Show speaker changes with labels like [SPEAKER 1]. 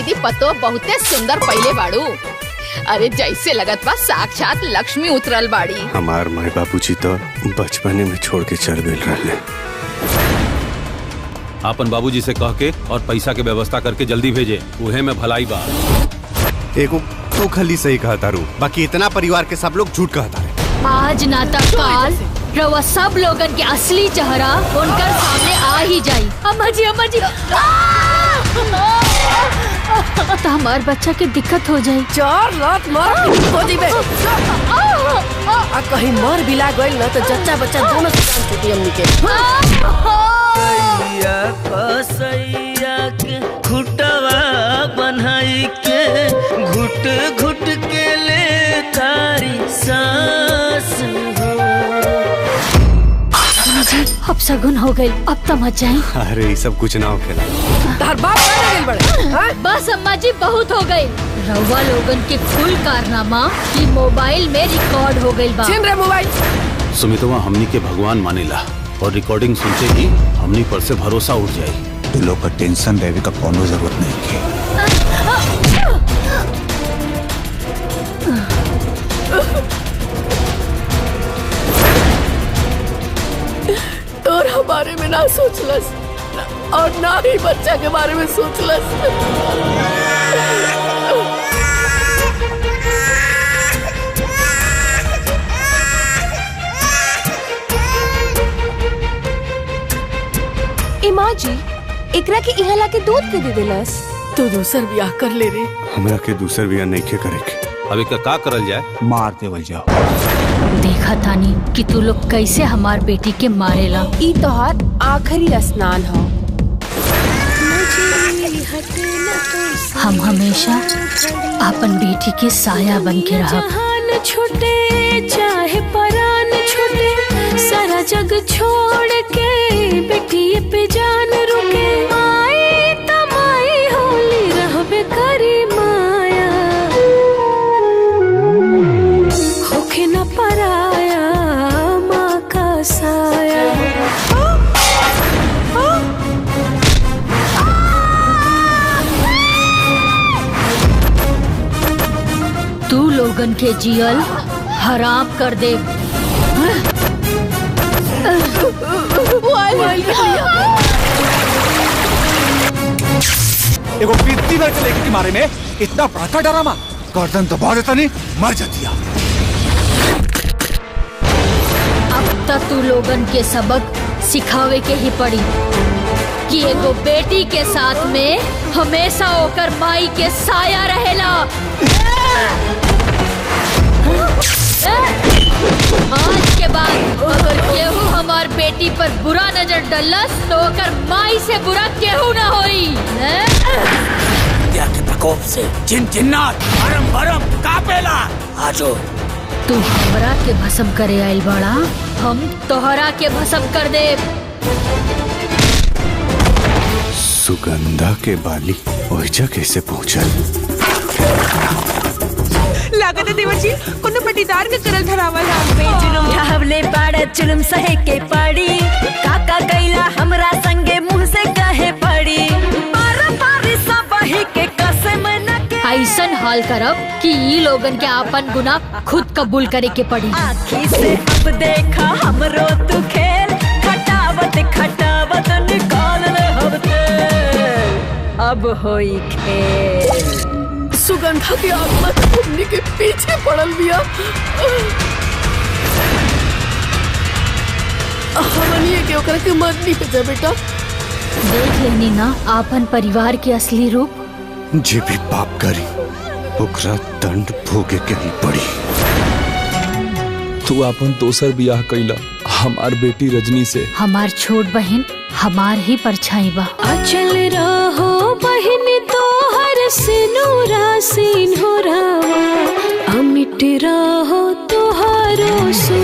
[SPEAKER 1] दीदी पतो बहुते सुंदर पहिले बाड़ू। अरे जैसे लगत बा साक्षात लक्ष्मी उतरल बाड़ी।
[SPEAKER 2] हमार माई बाबूजी तो बचपने में छोड़ के चल गए रहले।
[SPEAKER 3] आपन बाबूजी से कह के और पैसा के व्यवस्था करके जल्दी भेजे, उहे में भलाई बा।
[SPEAKER 2] एगो तो खाली सही कहा तारू, बाकी इतना परिवार के सब लोग झूठ कहता है।
[SPEAKER 4] आज ना त काल रवा सब लोगन के असली चेहरा उनकर सामने आ ही जाई। अम्मा जी, अम्मा जी, तो हमार बच्चा के दिक्कत हो जाई।
[SPEAKER 5] 4 रात मर हो जीबे। आ कहीं मर बिला गइल ना तो जच्चा बच्चा दोनों से जान छूटी हमनी के।
[SPEAKER 6] कसैया के खुटवा बनाई के घुट घुट के ले तारी सांस हो।
[SPEAKER 4] जी अब सगुन हो गई, अब तो मत जाए।
[SPEAKER 2] अरे ये सब कुछ ना हो खेला।
[SPEAKER 5] तार बाप कहाँ गेल बड़े?
[SPEAKER 4] बस अम्मा जी बहुत हो गई। रउआ लोगन के कुल कारनामा की मोबाइल में रिकॉर्ड हो गई बा।
[SPEAKER 5] छीन रे मोबाइल।
[SPEAKER 3] सुमितवा हमनी के भगवान मानेला और रिकॉर्डिंग सुनते ही हमनी पर से भरोसा उठ जाये।
[SPEAKER 7] तू लोग का टेंशन लेवे का कोनो जरूरत नहीं है।
[SPEAKER 5] तोर हमारे में ना सोचलस और ना ही बच्चा के बारे में सोचलस।
[SPEAKER 8] माँ जी एकरा के इहाँ लाके दूध के दे देलस।
[SPEAKER 5] तू दूसर ब्याह कर ले रे।
[SPEAKER 2] हमरा के दूसर ब्याह नहीं के करे के।
[SPEAKER 3] अब एक का करल जाए?
[SPEAKER 7] मार देवल जाओ।
[SPEAKER 4] देखा तानी कि तू लोग कैसे हमार बेटी के मारेला।
[SPEAKER 8] ई तोहार आखिरी स्नान हो।
[SPEAKER 4] हम हमेशा अपन बेटी के साया बन के रहब।
[SPEAKER 9] छूटे चाहे परान छूटे, सारा जग छोड़ के बेटी पे जान रुके। माई तमाई होली रहबे करी माया, होखे न पराया माँ का साया।
[SPEAKER 4] तू लोगन के जियल हराम कर दे।
[SPEAKER 7] एगो पीती भर के लेके के मारे में इतना बड़का डरामा, गर्दन दबा देता नहीं मर जाती।
[SPEAKER 4] अब तक तू लोगन के सबक सिखावे के ही पड़ी कि एगो बेटी के साथ में हमेशा ओकर माई के साया रहेला। आज के बाद अगर केहू हमार बेटी पर बुरा नजर डलस तो ओकर माई से बुरा केहू ना होई।
[SPEAKER 6] विद्या के प्रकोप से जिन जिन्नात भरम भरम कापेला। आजो
[SPEAKER 4] तू हमरा के भस्म करे आइल बाड़ा, हम तोहरा के भस्म कर दे।
[SPEAKER 2] सुगंधा के बाली ओहिजा कैसे पहुंचल?
[SPEAKER 8] लागत है देवर जी कोनो पटीदार के करल धरावल है।
[SPEAKER 10] जुलुम ढावले बाड़ा जुलुम सहे के पड़ी, काका कैला हमरा संगे मुंह से कहे पड़ी। पार पार सब ही के कसम न के
[SPEAKER 4] ऐसन हाल करब कि ई लोगन के आपन गुनाह खुद कबूल करे के पड़ी।
[SPEAKER 10] आँखी से अब देखा हमरो तू खेल, खटावत खटावत निकाल ले हम तेल, अब होई खेल।
[SPEAKER 5] सुगंधा के आत्मा हमनी के पीछे पड़ल बिया। हमनी के ओकरा के मरनी पे जा बेटा।
[SPEAKER 4] देख लेनी ना आपन परिवार के असली रूप।
[SPEAKER 2] जे भी पाप करी ओकरा दंड भोगे के ही पड़ी।
[SPEAKER 11] तू आपन दोसर ब्याह कैला हमार बेटी रजनी से।
[SPEAKER 4] हमार छोट बहन हमार ही परछाई बा।
[SPEAKER 9] अचल रहो बहन तोहर सिनूरा सिन्होरावा, अमिट रहो तोहरो सु